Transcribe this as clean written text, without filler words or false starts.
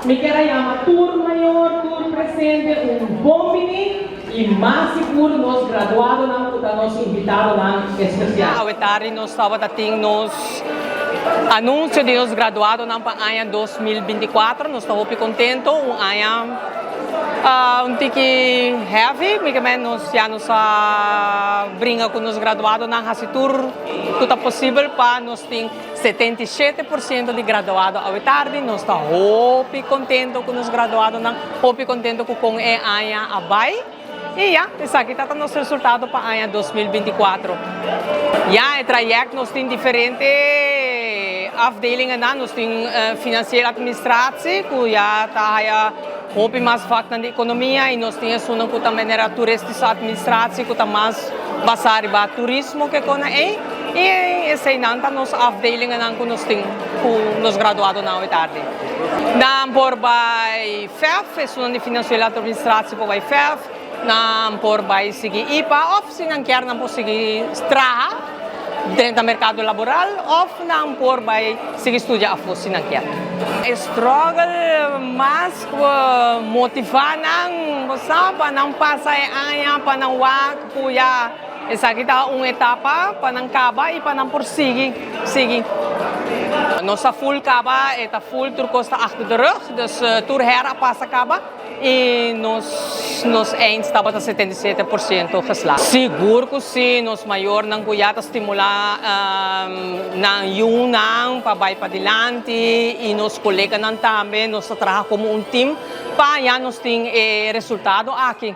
Mi kier a yama tur mayor, tur presente un bon bini y mas sigur nos graduadonan cu ta nos invitadonan especial. Awe tardi nos tabata tin nos anuncio di nos graduadonan pa aña 2024. Nos ta hopi contento, un aña un tiki heavy, mi ke nos ya nos a bringa cu nos graduadonan haci tur cu ta posibel pa nos tin 77% di graduado awe tardi. Nos ta hopi contento cu nos graduadonan, hopi contento cu con e aña a bay. Y ya, esaki ta nos resultado pa aña 2024. Ja, e traject nos tin diferente afdelingen na, nos tin financiële administratie, cu ya ta ya hopi mas vak na economia y nos tin esun cu tambe era toeristische administratie, cu ta mas basa riba turismo cu con e. Y esey nan ta nos afdelingen nan cu nos tin cu nos graduadonan awe tardi. Nan por bay FEF, esun di financiële administratie por bay FEF, nan por bay sigui IPA of si nan kier nan por sigui traha den mercado laboral of nan por bay sigui studia afo si nan kier. Struggle mas motiva nan, pa nan pasa e aña, pa nan wak, cu ya esaki ta un etapa pa nan caba y pa nan por sigui, sigui. Nos a full caba, e ta full tur cos ta achter de rug, dus tur her a pasa caba y nos eind tabata 77% geslaagd. Sigur cu si, nos mayornan cu ya ta stimula nan yiunan pa bay pa dilanti y nos coleganan tambe, nos ta traha como un team pa ya nos tin e resultado aki.